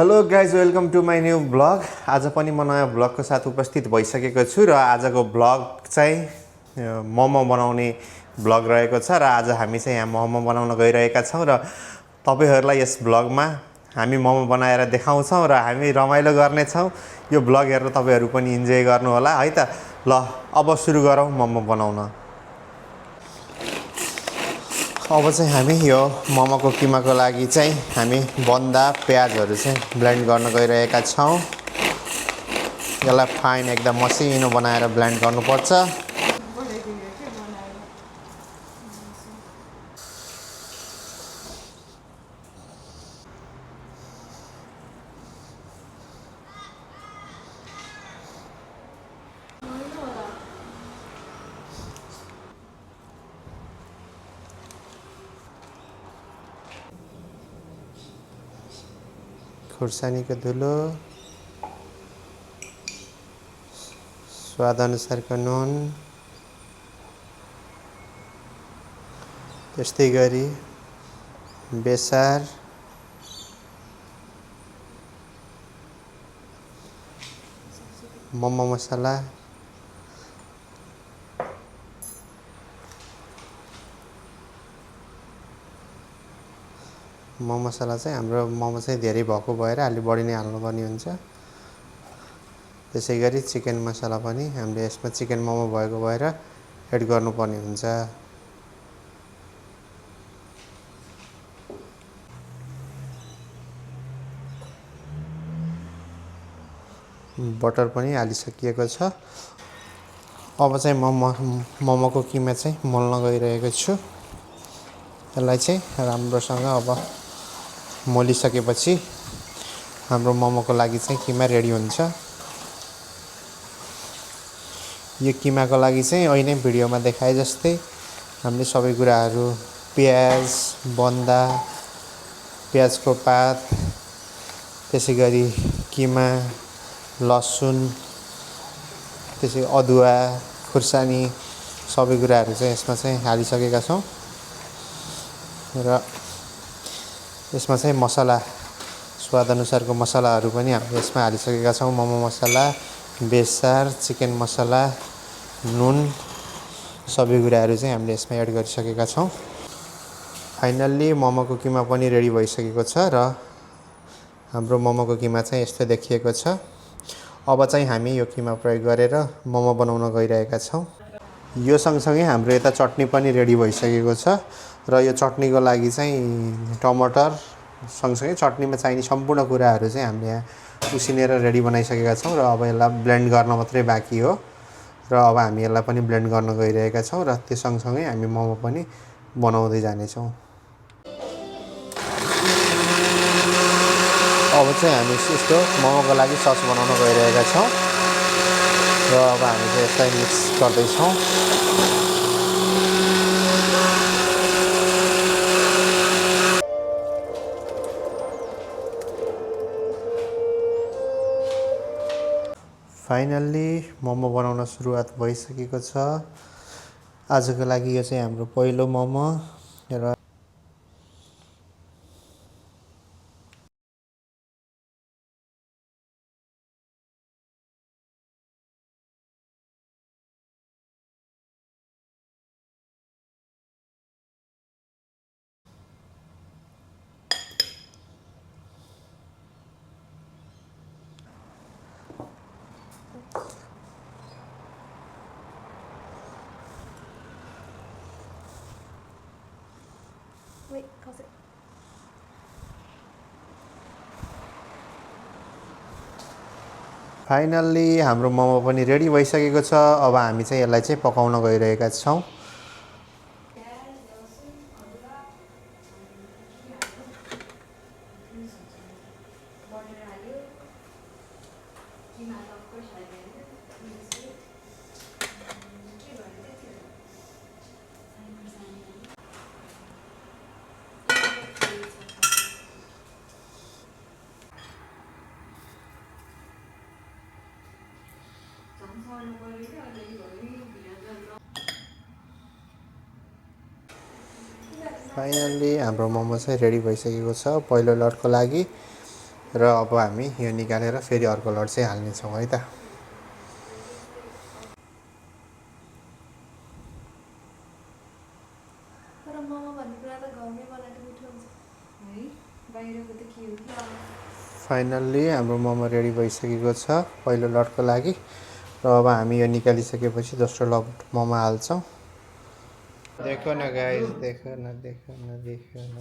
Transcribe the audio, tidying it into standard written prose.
Hello guys, welcome to my new blog. आज पनि म नयाँ ब्लगको साथ उपस्थित भइसकेको छु र आजको ब्लग चाहिँ मोमो बनाउने ब्लग रहेको छ र आज हामी चाहिँ यहाँ मोमो बनाउन गइरहेका छौँ र तपाईहरुलाई यस ब्लगमा हामी मोमो बनाएर देखाउँछौँ र हामी रमाइलो गर्नेछौँ। यो ब्लग हेरेर तपाईहरु पनि इन्जोय गर्नु होला है त। ल अब सुरु गरौँ मोमो बनाउन। अब चाहिँ हामी यो मोमोको किमाको लागि चाहिँ हामी बन्दा प्याजहरु चाहिँ ब्लेन्ड गर्न गइरहेका छौं। यसलाई फाइन एकदम मसिनो बनाएर ब्लेन्ड गर्नुपर्छ। खुर्सानीको धुलो, स्वाद अनुसारको नुन, त्यस्तै गरी बेसार, मोमो मसला, मोमो मसला चाहिँ हाम्रो मोमो चाहिँ धेरै भएको भएर अलि बढी नै हाल्नुपर्ने हुन्छ। त्यसैगरी चिकन मसला पनि हामीले यसमा चिकन मोमो भएको भएर एड गर्नुपर्ने हुन्छ। बटर पनि हालिसकिएको छ। अब चाहिँ मोमोको किमा चाहिँ मोल्न गइरहेको छु। यसलाई चाहिँ राम्रोसँग अब मोलिसकेपछि हाम्रो मोमोको लागि चाहिँ किमा रेडी हुन्छ। यो किमाको लागि चाहिँ अहिले भिडियोमा देखाए जस्तै हामीले सबै कुराहरू प्याज, बन्दा, प्याजको पात, त्यसैगरी किमा, लसुन, त्यसै अदुवा, खुर्सानी सबै कुराहरू चाहिँ यसमा चाहिँ हालिसकेका छौं र यसमा चाहिँ मसला स्वाद अनुसारको मसलाहरू पनि हामीले यसमा हालिसकेका छौं। मोमो मसला, बेसार, चिकन मसला, नुन सबै कुराहरू चाहिँ हामीले यसमा एड गरिसकेका छौं। फाइनल्ली मोमोको किमा पनि रेडी भइसकेको छ र हाम्रो मोमोको किमा चाहिँ यस्तो देखिएको छ। अब चाहिँ हामी यो किमा प्रयोग गरेर मोमो बनाउन गइरहेका छौं। यो सँगसँगै हाम्रो यता चटनी पनि रेडी भइसकेको छ र यो चटनीको लागि चाहिँ टमाटर सँगसँगै चटनीमा चाहिने सम्पूर्ण कुराहरू चाहिँ हामीले यहाँ उसिनेर रेडी बनाइसकेका छौं र अब यसलाई ब्लेन्ड गर्न मात्रै बाँकी हो र अब हामी यसलाई पनि ब्लेन्ड गर्न गइरहेका छौं र त्यो सँगसँगै हामी मोमो पनि बनाउँदै जाने छौं। अब चाहिँ हामी यस्तो मोमोको लागि सस बनाउन गइरहेका छौं र अब हामी चाहिँ यसलाई मिक्स गर्दै छौं। फाइनल्ली मोमो बनाउन सुरुवात भइसकेको छ। आजको लागि यो चाहिँ हाम्रो पहिलो मोमो र फाइनल्ली हाम्रो मोमो पनि रेडी भइसकेको छ। अब हामी चाहिँ यसलाई चाहिँ पकाउन गइरहेका छौं। फाइनल्ली हाम्रो मोमो चाहिँ रेडी भइसकेको छ पहिलो लटको लागि र अब हामी यो निकालेर फेरि अर्को लट चाहिँ हाल्नेछौँ है त। फाइनल्ली हाम्रो मोमो रेडी भइसकेको छ पहिलो लटको लागि र अब हामी यो निकालिसकेपछि दोस्रो लट मोमो हाल्छौँ। देखो न गाइस, देखो न, देखो न, देखो न।